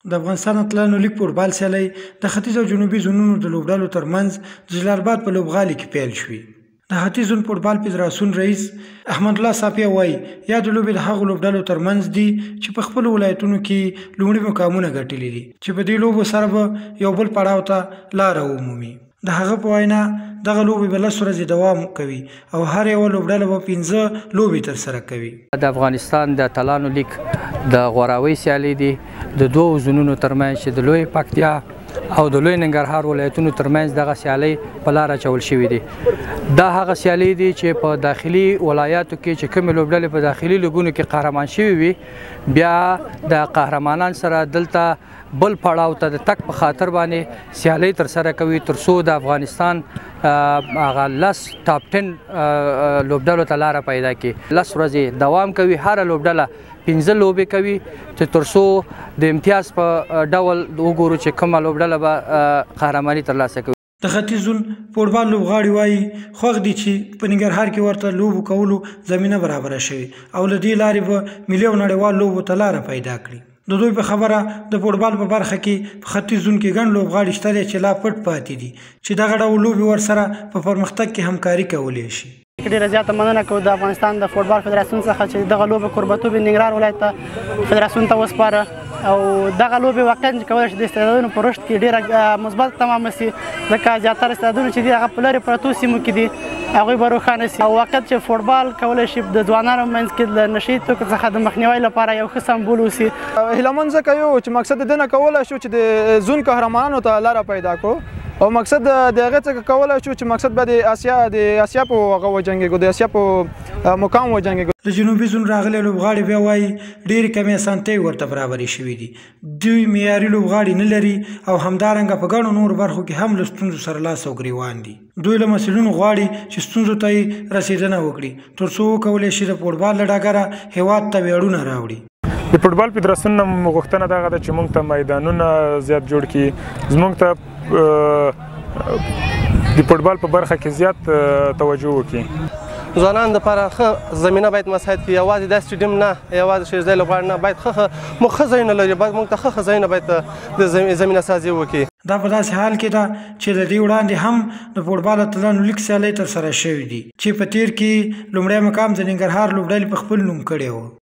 د افغانستان اتلانو لیګ فوټبال سیالۍ د ختیځ او جنوبي زونونو د لوبډلو ترمنځ د جلال اباد په لوبغالي کې پیل شوې. د ختیځ زون فوټبال فدراسیون رئیس احمدالله صافی وايي، یادې لوبې د هغو لوبډلو ترمنځ دي چې په خپلو ولایتونو کې لومړي مقامونه ګټلي دي، چې په دې لوبو سره به یو بل پړاو ته لاره ومومي. د هغه په وینا، دغه لوبې به 10 ورځې دوام کوي او هر یوه لوبډله به 5 لوبې ترسره کوي. د افغانستان د اتلانو لیګ د غوراوي سیالۍ دي د دوو زونونو ترمنځ چې د لوی پکتیا او د لوی ننګرهار ولایتونو ترمنځ دغه سیالۍ په لار اچول شوې دي. دا هغه سیالۍ دي چې په داخلي ولایاتو کې چې کومې لوبډلې په داخلي لیګونو کې قهرمان شوي وي، بیا د قهرمانان سره دلته بل پړاو ته د تګ په خاطر باندې سیالۍ ترسره کوي، تر څو د افغانستان هغه 10 ټاپ 10 لوبډلو ته لاره پیدا کړي. 10 ورځې دوام کوي، هره لوبډله 5 لوبې کوي چې تر څو د امتیاز په ډول وګورو چې کومه لوبډله به قهرماني ترلاسه کوي. د ختیځ زون فوټبال لوبغاړي وايي، خوښ دي چې په ننګرهار کې ورته لوبو کولو زمینه برابره شوې او له دې لارې به ملي او نړیوال لوبو ته لاره پیدا کړي. د دوی په خبره، د فوټبال په برخه کې په ختیځ زون کې ګڼ لوبغاړي شته دي چې لا پټ پاتې دي، چې دغه ډول لوبې ورسره په پرمختګ کې همکاري کولی شي. ډیره زیاته مننه کوو د افغانستان د فوټبال فدراسیون څخه چې دغه لوبه کوربتوب ننګرهار ولایت ته فدراسیون ته وسپاره، او دغه لوبې واقعا چې کولی شي د استعدادونو په رشد کې ډیره مثبت تمامه شي، ځکه زیاتره استعدادونه چې دي هغه په لرې پرتو سیمو کې دي، هغوی به روښانه شي. او واقعا چې فوټبال کولی شي د ځوانانو منځ کې له نشې توکو څخه د مخنیوي لپاره یو ښه سمبول اوسي. هیله من ځکه یو چې مقصد د دې نه کولی شو چې د زون قهرمانانو ته لاره پیدا کړو، او مقصد د هغې څخه کولی شو چې مقصد به د اسیا په هغه وجنګېږو، د اسیا په مقام وجنګېږو. د جنوبي زون راغلي لوبغاړي بیا وايي، ډېرې کمې اسانتیاوې ورته برابرې شوې دي، دوی معیاري لوبغاړي نه لري او همدارنګه په ګڼو نورو برخو کې هم له ستونزو سره لاس او ګریوان دي. دوی له مسؤلینو غواړي چې ستونزو ته یې رسېدنه وکړي، تر څو وکولی شي د فوټبال له ډګره هېواد ته ویاړونه راوړي. د فوټبال فدراسیون نه غوښتنه دغه ده چې موږ ته میدانونه زیات جوړ کړي، زموږ ته د فوټبال په برخه کې زیات توجه وکړي. ځوانانو دپاره ښه زمینه باید مساعد کړي، یوازې دا سټډیم نه، یوازې شیرزی لوبغاړي نه، باید ښه ښه موږ ښه ځایونه لري، باید موږ ته ښه ښه ځایونه باید د زمینه سازي وکړي. دا په داسې حال کې ده چې له دې وړاندې هم د فوټبال اتلانو لیګ سیالۍ ترسره شوې دي، چې په تېر کې لومړی مقام د ننګرهار لوبډلې په خپل نوم کړی و.